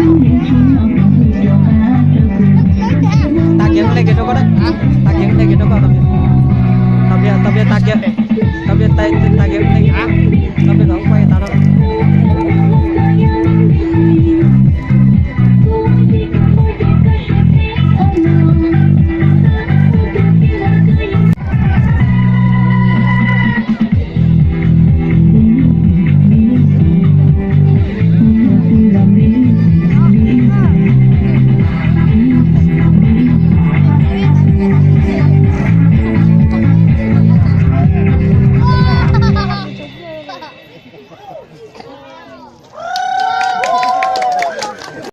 Tag kiag hle kiag rau koj, tag kiag hle kiag rau koj, tau kiag, tau kiag, tag kiag.